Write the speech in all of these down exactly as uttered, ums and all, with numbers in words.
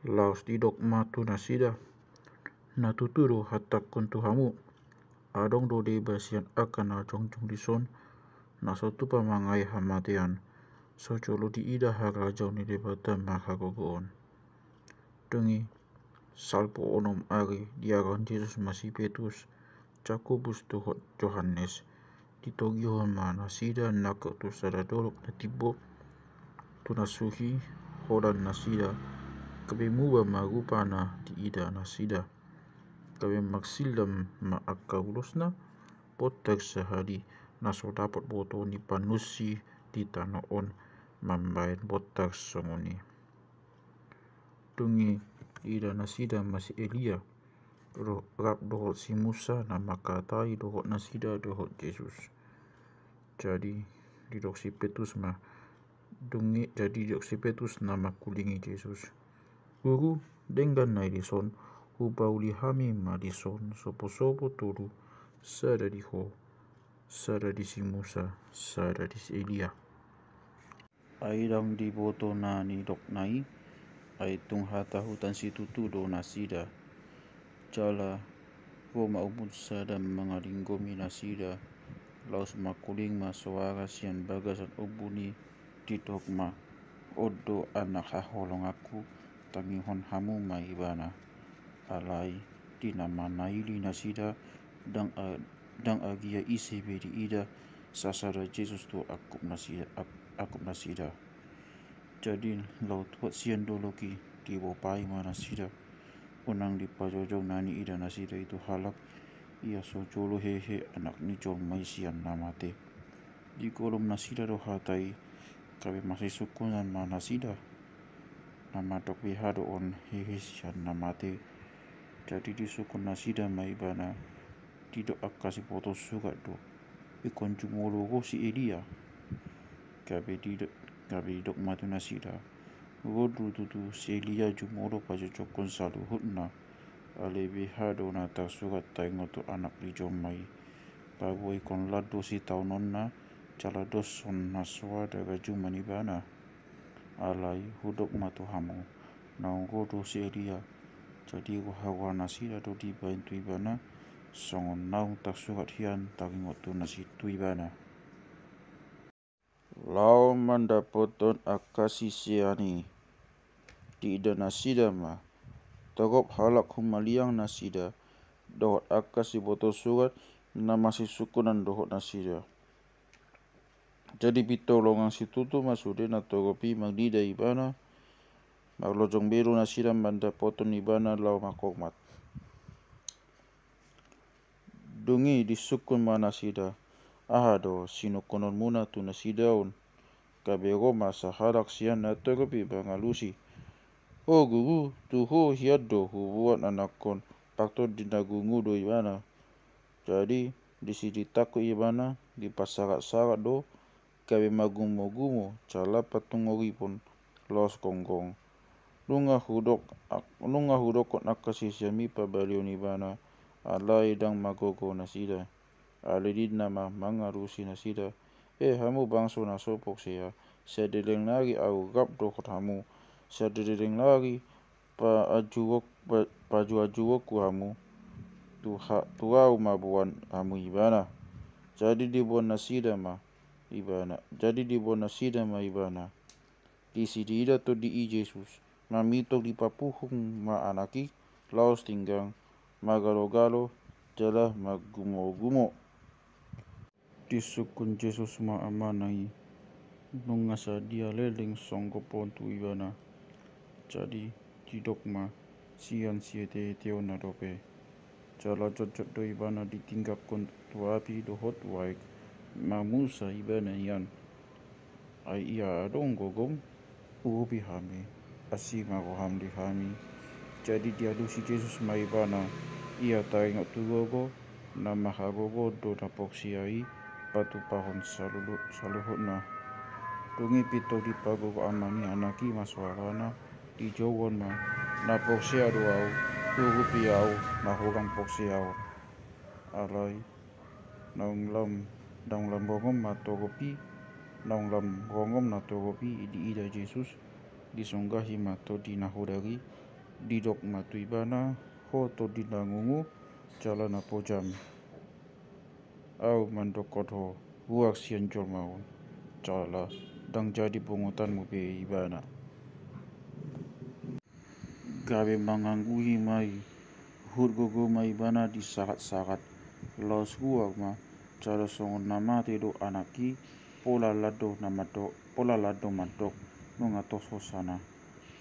Laos didok ma tu nasida: Na tutu do hatangkon tu hamu, adong do deba sian angka na jongjong dison, na so tupa mangalehon hamatean, so jolo diida harajaon ni Debata marhagogoon. Dung i, salpu onom ari diarahon Jesus ma si Petrus, Jakobus dohot Johannes. Ditogihon ma nasida nangkok tu sada dolok na timbo, tu na suhi holan nasida, gabe muba ma rupana diida nasida. Gabe marsillam ma angka ulosna, bontar sahali na so dapot boto ni panunsi di tano on mambahen bontar songon i. Dung i diida nasida ma si Elia, ro-, rap dohot si Musa na mangkatai dohot nasida dohot Jesus. Jadi didok si Petrus ma, dung i, jadi didok si Petrus na mangkulingi Jesus: Guru, denggan nai dison, hupauli hami ma dison sopo-sopo tolu, sada di Ho, sada di si Musa, sada di si Elia. Ai ndang diboto na nidokna i, ai tung hatahutan situtu do nasida. Jala ro ma ombun sada mangalinggomi nasida, laos mangkuling ma soara sian bagasan ombun i, didok ma: On do anak haholonganku, tangihon hamu ma ibana. Alai di na manaili nasida, ndang a-, ndang agia ise be diida, sasada Jesus do angkup nasida, ang-, angkup nasida. Jadi laho tuat sian dolok i, dibopai ma nasida, unang dipajojong na niida nasida i tu halak, ia so jolo hehe Anak ni jolma i sian na mate. Digolom nasida do hata i, gabe masisungkunan ma nasida, na mandok: Beha do on hehe sian na mate? Jadi disungkun nasida ma ibana, didok angka siboto surat do: Ingkon jumolo ro si Elia. Gabe didok, gabe didok ma tu nasida: Ro do tutu si Elia jumolo pajojongkon saluhutna. Alai beha do na tarsurat taringot tu Anak ni jolma i? Paboahon lan do sitaononna, jala dos songon na so ada rajuman ibana. Alai hudok ma tu hamu, naung ro do si Elia, jadi roha-roha nasida do dibahen tu ibana, songon naung tarsurat hian taringot tu nasi-, tu ibana. Laho mandapothon angka sisean i. Diida nasida ma torop halak humaliang nasida, dohot angka siboto surat na masisungkunan dohot nasida. Jadi pintor longang situtu ma sude na torop i mangido ibana, marlojong belu nasida mandapothon ibana laho manghormat. Dung i disungkun ma nasida: Aha do sinungkunonmuna tu nasida on? Gabe ro ma sahalak sian na torop i mangalusi: O Guru, tu Ho hian do hubuat anakkon, partondi na gungu do ibana. Jadi disi ditangkok ibana, dipasarat-sarat do, gabe magumo-gumo, jala patungoripon, laos gonggong. Nunga hudok, ak-, nunga hudokkon angka siseanmi pabalihon ibana, alai ndang magogo nasida. Alai ninna ma mangalusi nasida: E hamu bangso na so porsea, sian leleng nari ahu rap dohot hamu, sian leleng nari paanjurhon-, pa-, paanjurhonku hamu, tu ha-, tu ahu ma boan hamu ibana. Jadi diboan nasida ma ibana, jadi diboan nasida ma ibana. Disi diida tondi i Jesus, mamintor dipapuhung ma anak i, laos tinggang, magalo-galo, jala magumo-gumo. Disungkun Jesus ma amana i, nunga sadia leleng songgop on tu ibana. Jadi didok ma sian sihete-heteonna dope. Jala jotjot do ibana ditingganghon tu api dohot tu aek, mamusa ibana nian. Ai ia adong gogom, urupi hami, asi ma roham di hami. Jadi dialusi Jesus ma ibana, ia taringot tu gogo, na marhagogoon do na porsea i patupahon saluhut-, saluhutna. Dung i pintor dipagogo ama ni anak i ma soarana, dijouhon ma: Na porsea do ahu, urupi ahu na hurang porsea on. Alai naung lam, naung lam rongom na torop i, naung lam rongom na torop i diida Jesus, disonggahi ma tondi na hodar i, Didok ma tu ibana, ho tondi na ngungu jala na pojam. Ahu mandokkon ho, buak sian jolma on, jala ndang jadi bongotanmu be ibana. Gabe mangangguhi ma i, huhut gogo ma ibana di sahat-sahat. Laos buak ma, jala songon na mate do anak i, pola lando na mandok, pola lando mandok, nunga tos hosana.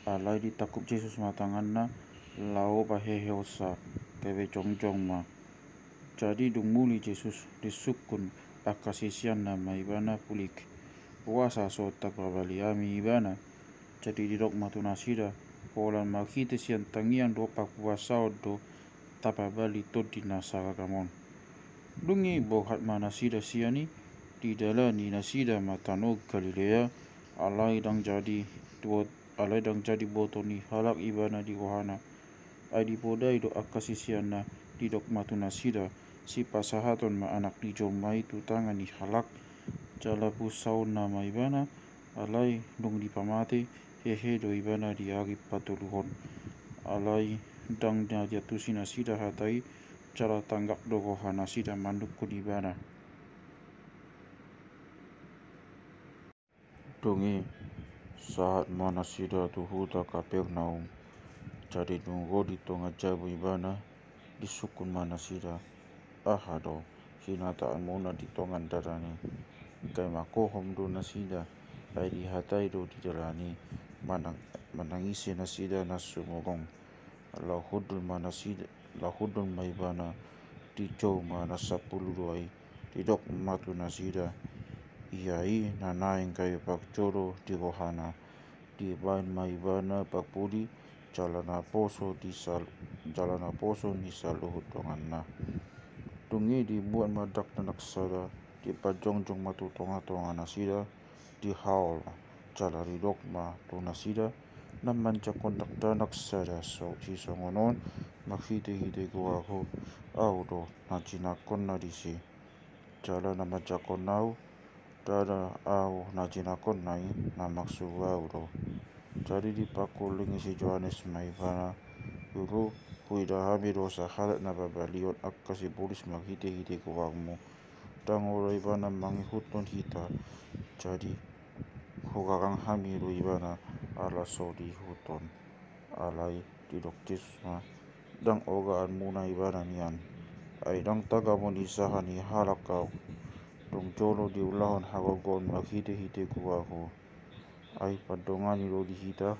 Alai ditangkup Jesus ma tanganna, laho paheheonsa, gabe jongjong ma. Jadi dung muli Jesus, disungkun angka siseanna ma ibana pulik. Boasa so tapabali hami ibana? Jadi didok ma tu nasida, holan marhite sian tangiang dohot parpuasaon do tapabali tondi na saragam on. Dung i borhat ma nasida sian i, didalani nasida ma tano Galilea, alai ndang jadi duot, alai ndang jadi boto ni halak ibana di rohana. Ai dipodai do angka siseanna, didok ma tu nasida, sipasahaton ma Anak ni jolma i tu tangan ni halak, jala punsaonna ma ibana, alai dung dipamate, hehe do ibana di ari patoluhon. Alai ndang na diantusi nasida hata i, jala tanggap do rohanasida manungkun ibana. Dung i, sahat ma nasida tu huta Kapernaum. Jadi dung ro di tonga jabu ibana, disungkun ma nasida, aha do hinataanmuna di tonga dalan i? Gabe mangkohom do nasida, ai dihatai do di dalan i, manang-, manangisi nasida na sumurung. Laho hundul ma nasida, laho hundul ma ibana, dijou ma na sampulu dua i, didok ma tu nasida, ia i na naeng gabe parjolo di rohana. Dibaen ma ibana parpudi, jala naposo di sal-, jala naposo ni saluhut donganna. Dung i dibuat ma dakdanak sada, dipajongjong ma tu tongatonga nasida, dihaol ma, jala didok ma tu nasida, na manjangkon dakdanak sada so-, sisongon on marhitehite goarhu, ahu do na jinangkonna disi. Jala na manjangkon ahu, ndada ahu na jinangkonna i, na marsuru ahu do. Jadi dipangkulingi si Johannes ma ibana, Guru, huida hami do sahalak na pabalihon angka sibolis marhitehite goarmu. Ndang olo ibana mangihuthon hita. Jadi hugagang hami do ibana ala so diihuthon. Alai didok Jesus ma, ndang ogaanmuna ibana nian. Ai ndang tagamon i sahat ni halak ahu. Dung jolo diulahon hagogoon marhitehite goarhu. Ai pandongani do di hita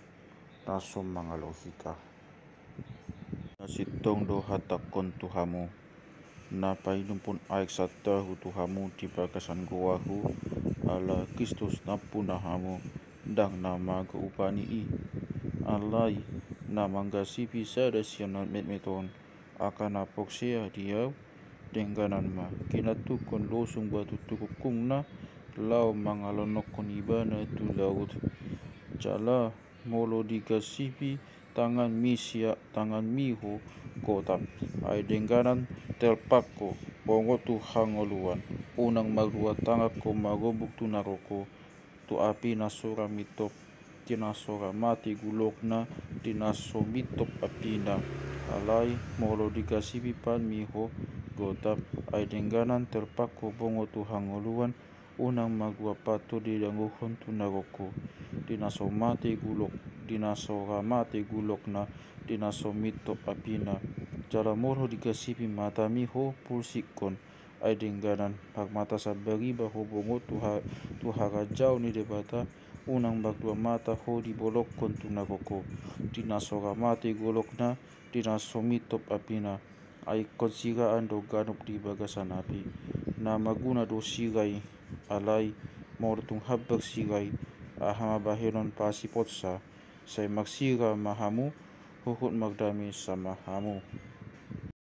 na so mangalo hita. Na sintong do hatangkon tu hamu, na painumpun aek santahu tu hamu di bagasan goarhu, ala Kristus nampuna hamu, ndang na mago upani i. Alai na manggasipi sada sian na metmet on, angka na porsea di ahu, dengganan ma, ginantunghon losung batu tu rungkungna, laho mangalonongkon ibana tu laut. Jala molo digasipi tanganmi sia-, tanganmi ho, gotap, ai dengganan telpak ho, bongot tu hangoluan, unang mardua tangan ho magombung tu naroko, tu api na so ra mintop, di na so ra mate gulokna, di na so mintop apina. Alai molo digasipi panmi ho, gotap, ai dengganan telpak ho, bongot tu hangoluan, unang mardua panto didanggurhon tu naroko, di na so mate gulok, di na so ra mate gulokna, di na so mintop apina. Jala molo digasipi matami ho, pulsikhon, ai dengganan marmata sambariba ho, bongot tu ha-, tu harajaon ni Debata, unang mardua mata ho dibolongkon tu naroko, di na so ra mate gulokna, di na so mintop apina. Ai ingkon siraan do ganup di bagasan api. Na maguna do sira i, alai molo tung hambar sira i, aha ma bahenon pasiponsa? Sai marsira ma hamu, huhut mardame sama hamu.